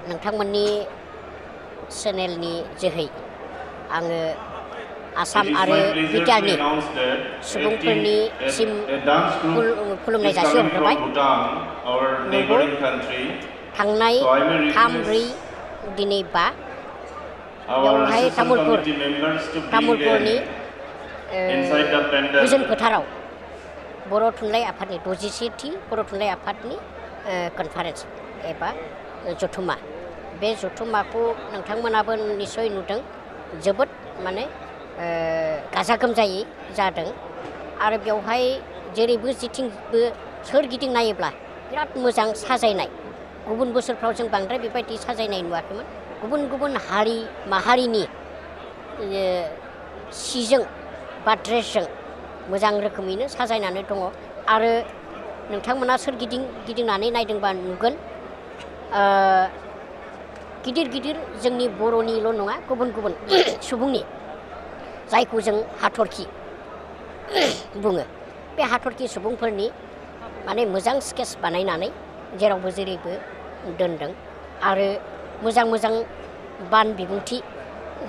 नोंथांमोननि चेनेलनि जोहै आङो आसाम आरो बिटिआरनि सुबुंफोरनिसिम खुलुमनाय जासिहरबाय। नंगौ थांनाय 3-4 दिनै 5 बेवहाय तामुलपुरनि गोजोन फोथाराव बर' थुनलाइ आफादनि 61थि बर' थुनलाइ आफादनि कनफारेन्स एबा जथुम्मा बे जथुम्माखौ नोंथांमोनाबो निस्सय नुदों। जोबोद माने गाजा गोमजायै जादों आरो बेवहाय जेरैबो जेथिंबो सोरगिदिं नायोब्ला बिराद मोजां साजायनाय। गुबुन बोसोरफ्राव जों बांद्राय बेबायदि साजायनाय नुवाखैमोन। गुबुन गुबुन हारि माहारिनि सिजों बा ड्रेसजों मोजां रोखोमैनो साजायनानै दङ आरो नोंथांमोना सोरगिदिं गिदिंनानै नायदोंबा नुगोन गिदिर गिदिर जोंनि बर'निल' नङा गुबुन गुबुन सुबुंनि जायखौ जों हाथरखि बुङो बे हाथरखि सुबुंफोरनि माने मोजां स्केच बानायनानै जेरावबो जेरैबो दोनदों आरो मोजां मोजां बान बिबुंथि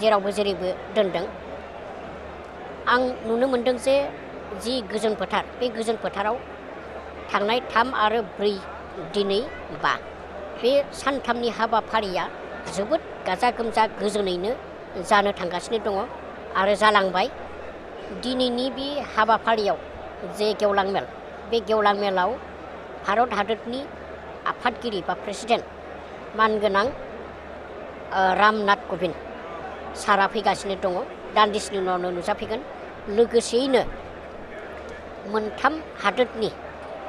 जेरावबो जेरैबो दोनदों। आं नुनो मोनदों जे जि गोजोन फोथार बे गोजोन फोथाराव थांनाय 3 आरो 4 दिनै 5 बे सानथामनि हाबाफारिया जोबोद गाजा गोमजा गोजोनैनो जानो थांगासिनो दङ आरो जालांबाय। दिनैनि बे हाबाफारियाव जे गेवलां मेल बे गेवलां मेलाव भारत हादरनि आफादगिरि बा प्रेसिडेन्ट मानगोनां रामनाथ क'विन्द सारा फैगासिनो दङ। दान्दिसेनि उनावनो नुजाफैगोन। लोगोसेयैनो मोनथाम हादोरनि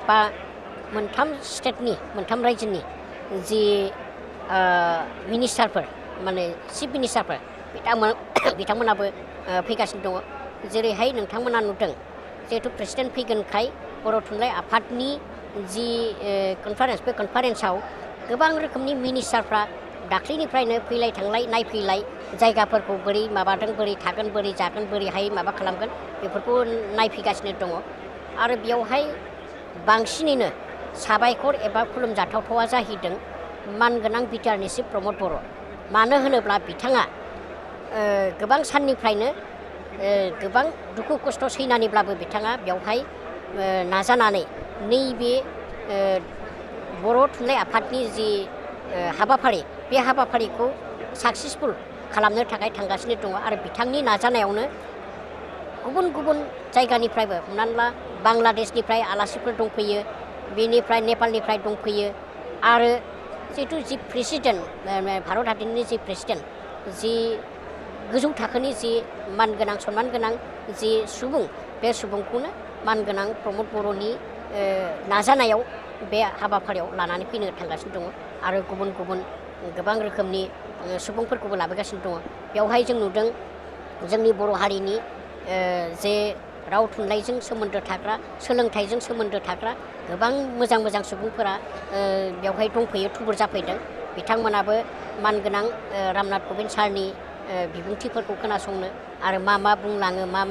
बा मोनथाम स्टेटनि मोनथाम रायजोनि जि मिनिस्टारफोर माने चिफ मिनिस्टारफोर बिथांमोनाबो फैगासिनो दङ। जेरैहाय नोंथांमोना नुदों जिहेथु प्रेसिडेन्ट फैगोनखाय बर' थुनलाइ आफादनि जि कनफारेन्स बे कनफारेन्सआव गोबां रोखोमनि मिनिस्टारफ्रा दाख्लैनिफ्रायनो फैलाय थांलाय नायफैलाय जायगाफोरखौ बोरै माबादों बोरै थागोन बोरै जागोन बोरैहाय माबा खालामगोन बेफोरखौ नायफैगासिनो दङ आरो बेयावहाय बांसिनैनो साबायखर एबा खुलुमजाथावथावा जाहैदों मानगोनां बिटिआरनि चिफ प्रमद बर'। मानो होनोब्ला बिथाङा गोबां साननिफ्रायनो गोबां दुखु खस्थ' सैनानैब्लाबो बिथाङा बेवहाय नाजानानै नैबे बर' थुनलाइ आफादनि जि हाबाफारि बे हाबाफारिखौ साक्सेसफुल खालामनो थाखाय थांगासिनो दङ आरो बिथांनि नाजानायावनो गुबुन गुबुन जायगानिफ्रायबो हमनानै ला बांलादेशनिफ्राय आलासिफोर दंफैयो, बेनिफ्राय नेपालनिफ्राय दंफैयो आरो जिहेथु जि प्रेसिडेन्ट भारत हादरनि जि प्रेसिडेन्ट जि गोजौ थाखोनि जि मानगोनां सनमान गोनां जि सुबुं बे सुबुंखौनो मानगोनां प्रमद बर'नि नाजानायाव बे हाबाफारियाव लानानै फैनो थांगासिनो दङ आरो गुबुन गुबुन गोबां रोखोमनि सुबुंफोरखौबो लाबोगासिनो दङ। बेवहाय जों नुदों जोंनि बर' हारिनि जे राव थुनलाइजों सोमोन्दो थाग्रा सोलोंथाइजों सोमोन्दो थाग्रा गोबां मोजां मोजां सुबुंफोरा बेवहाय दंफैयो थुबुर जाफैदों। बिथांमोनाबो मानगोनां रामनाथ क'विन्द सारनि बिबुंथिफोरखौ खोनासंनो आरो मा बुंलाङो मा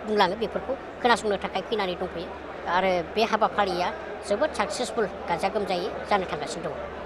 बुंलाङो बेफोरखौ खोनासंनो थाखाय फैनानै दंफैयो आरो बे हाबाफारिया जोबोद साक्सेसफुल गाजा गोमजायै जानो थांगासिनो दङ।